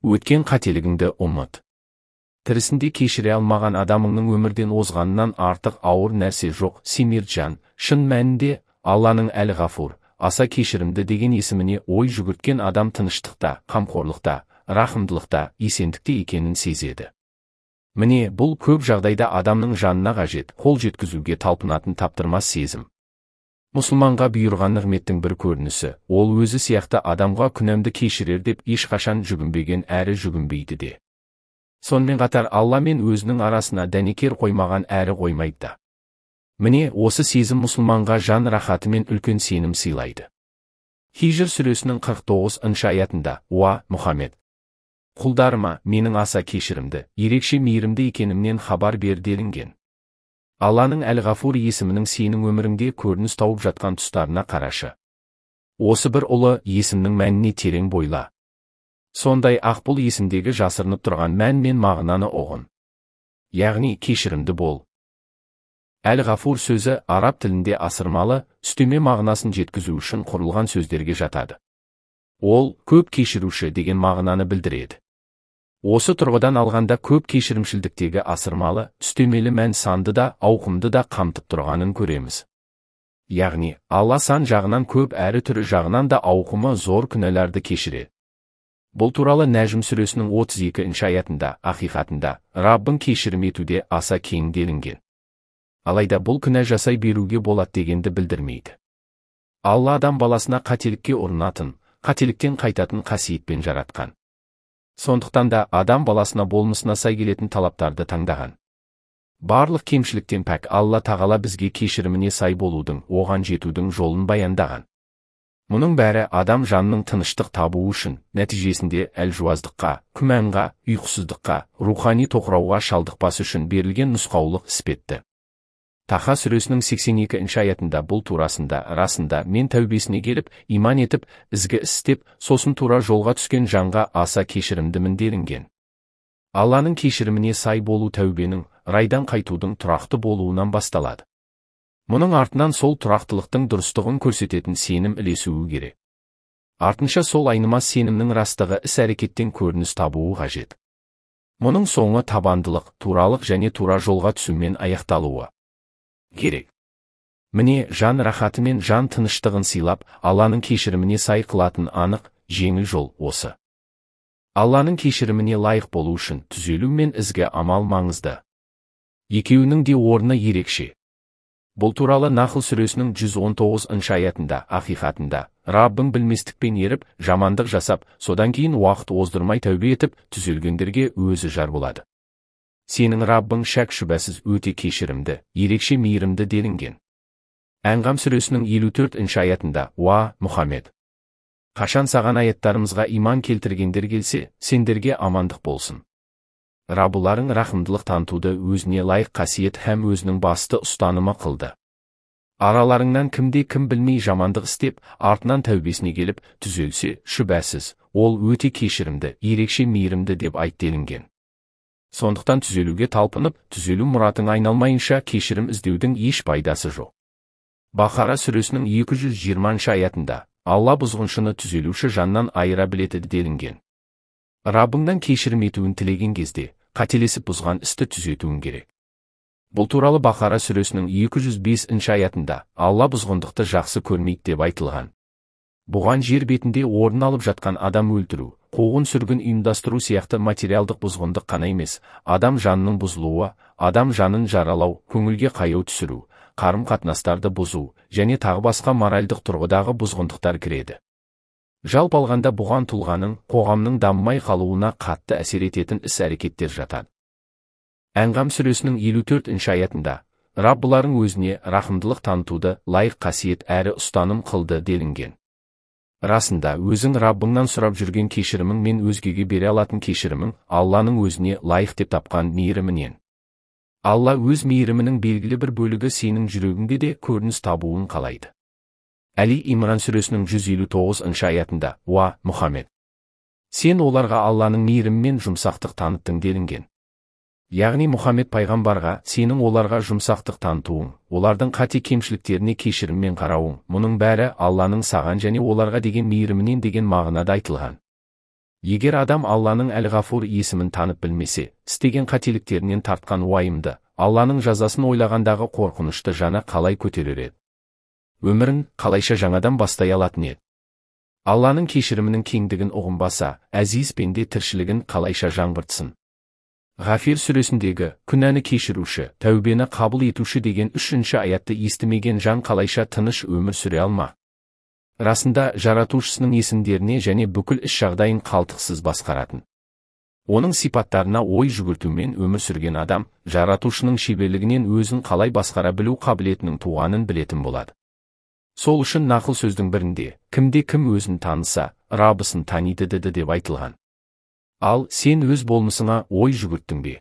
Өткен қателігіңді ұмыт. Тірісінде кешіре алмаған адамыңның өмірден озғанынан артық ауыр нәрсе жоқ. Семирджан, шын мәнінде Алланың Әл-Ғафур, аса кешірімді деген есіміне ой жүгірткен адам тыныштықта, қамқорлықта, рахымдылықта, есендікте екенін сезеді. Міне, бұл көп жағдайда адамның жанына қажет, қол жеткізуге талпынатын таптырмас сезім. Мұсылманға бұйырған нығметтің бір көрінісі, ол өзі сияқты адамға күнәмді кешірер деп ешқашан жүгінбеген әрі жүгінбейді де. Сонымен қатар Алла мен өзінің арасына дәнекер қоймаған әрі қоймайды да. Міне, осы сезім мұсылманға жан рахаты мен үлкен сенім сыйлайды. Хижр сүресінің 49-шы аятында, «Уа, Мұхаммед! Құлдарыма менің аса кешірімді, ерекше мейірімді екенімнен хабар бер» делінген. Алланың Әл-Ғафур есімінің сенің өміріңде көрініс тауып жатқан тұстарына қарашы. Осы бір ұлы есімнің мәніне терең бойла. Сондай ақ бұл есімдегі жасырынып тұрған мән мен мағынаны ұғын. Яғни кешірімді бол. Әл-Ғафур сөзі араб тілінде асырмалы, үстеме мағынасын жеткізу үшін құрылған сөздерге жатады. Ол көп кешіруші деген мағынаны білдіреді. Осы тұрғыдан алғанда көп кешірімшілдіктегі асырмалы, үстемелі мән санды да, ауқымды да қамтып тұрғанын көреміз. Яғни, Алла сан жағынан көп әрі түрі жағынан да ауқымы зор күнәларды кешіреді. Бұл туралы Нәжім сүресінің 32-ші аятында, ақиқатында, Раббың кешірім етуде аса кең делінген. Алайда бұл күнә жасай беруге болады дегенді білдірмейді. Алла адам баласына қателікке ұрынатын, қателіктен қайтатын қасиетпен жаратқан. Сондықтан да адам баласына болмысына сай келетін талаптарды таңдаған. Барлық кемшіліктен пәк Алла тағала бізге кешіріміне сай болудың, оған жетудің жолын баяндаған. Мұның бәрі адам жанының тыныштық табуы үшін, нәтижесінде әлжуаздыққа, күмәнға, ұйқысыздыққа, рухани тоқырауға шалдықпас үшін берілген нұсқаулық іспетті. Таха сүресінің 82-ші аятында бұл турасында, расында мен тәубесіне келіп, иман етіп, ізгі істеп, сосын тура жолға түскен жанға аса кешірімдімін делінген. Алланың кешіріміне сай болу тәубенің, райдан қайтудың тұрақты болуынан басталады. Мұның артынан сол тұрақтылықтың дұрыстығын көрсететін сенім ілесуі керек. Артынша сол айнымас сенімнің растығы іс-әрекеттен көрініс табуы қажет. Мұның соңы табандылық, туралық және тура жолға түсумен аяқталуы керек. Міне, жан рахаты мен жан тыныштығын сыйлап, Алланың кешіріміне сай қылатын анық, жеңіл жол осы. Алланың кешіріміне лайық болу үшін түзелу мен ізгі амал маңызды. Екеуінің де орны ерекше. Бұл туралы Нахл сүресінің 119-шы аятында, ақиқатында, Раббың білместікпен еріп, жамандық жасап, содан кейін уақыт оздырмай тәубе етіп, түзелгендерге өзі жар болады. Сенің Раббың шәк шүбәсіз өте кешірімді, ерекше мейірімді делінген. Әнғам сүресінің 54-ші аятында, «Уа, Мұхаммед! Қашан саған аяттарымызға иман келтіргендер келсе, сендерге амандық болсын. Раббыларың рахымдылық танытуды өзіне лайық қасиет һәм өзінің басты ұстанымы қылды. Араларыңнан кімде кім білмей жамандық істеп, артынан тәубесіне келіп, түзелсе, шүбәсіз, ол өте кешірімді, ерекше мейірімді деп айт делінген. Сондықтан түзелуге талпынып, түзелу мұратың айналмайынша кешірім іздеудің еш пайдасы жоқ. Бақара сүресінің 220-шы аятында, Алла бұзғыншыны түзелуші жаннан айыра біледі делінген. Раббыңнан кешірім етуін тілеген кезде, қателесіп бұзған істі түзетуің керек. Бұл туралы Бақара сүресінің 205-ші аятында, Алла бұзғындықты жақсы көрмейді деп айтылған. Бұған жер бетінде орын алып жатқан адам өлтіру, қуғын сүргін ұйымдастыру сияқты материалдық бұзғындық қана емес, адам жанының бұзылуы, адам жанын жаралау, көңілге қаяу түсіру, қарым-қатынастарды бұзу және тағы басқа моральдық тұрғыдағы бұзғындықтар кіреді. Жалпы алғанда бұған тұлғаның, қоғамның дамымай қалуына қатты әсер ететін іс-әрекеттер жатады. Әнғам сүресінің 54-ші аятында, Раббыларың өзіне рахымдылық танытуды лайық қасиет әрі ұстаным қылды делінген. Расында, өзің Раббыңнан сұрап жүрген кешірімің мен өзгеге бере алатын кешірімің Алланың өзіне лайық деп тапқан мейірімінен. Алла өз мейірімінің белгілі бір бөлігі сенің жүрегіңде де көрініс табуын қалайды. Әли Имран сүресінің 159-шы аятында, «Уа, Мұхаммед! Сен оларға Алланың мейірімімен жұмсақтық таныттың» делінген. Яғни Мұхаммед пайғамбарға сенің оларға жұмсақтық танытуың, олардың қате кемшіліктеріне кешіріммен қарауың, мұның бәрі Алланың саған және оларға деген мейірімінен деген мағынада айтылған. Егер адам Алланың Әл-Ғафур есімін танып білмесе, істеген қателіктерінен тартқан уайымды, Алланың жазасын ойлағандағы қорқынышты жаны қалай көтерер еді? Өмірін қалайша жаңадан бастай алатын еді? Алланың кешірімінің кеңдігін ұғынбаса, әзиз пенде тіршілігін қалайша жаңғыртсын? Ғафир сүресіндегі күнәні кешіруші, тәубені қабыл етуші деген үшінші аятты естімеген жан қалайша тыныш өмір сүре алма? Расында, жаратушысының есімдеріне және бүкіл іс жағдайын қалтқысыз басқаратын, оның сипаттарына ой жүгіртумен өмір сүрген адам жаратушының шеберлігінен өзін қалай басқара білу қабілетінің туғанын білетін болады. Сол үшін нақыл сөздің бірінде, кімде кім өзін таныса, Раббысын таниды деп айтылған. Ал сен өз болмысыңа ой жүгірттің бе?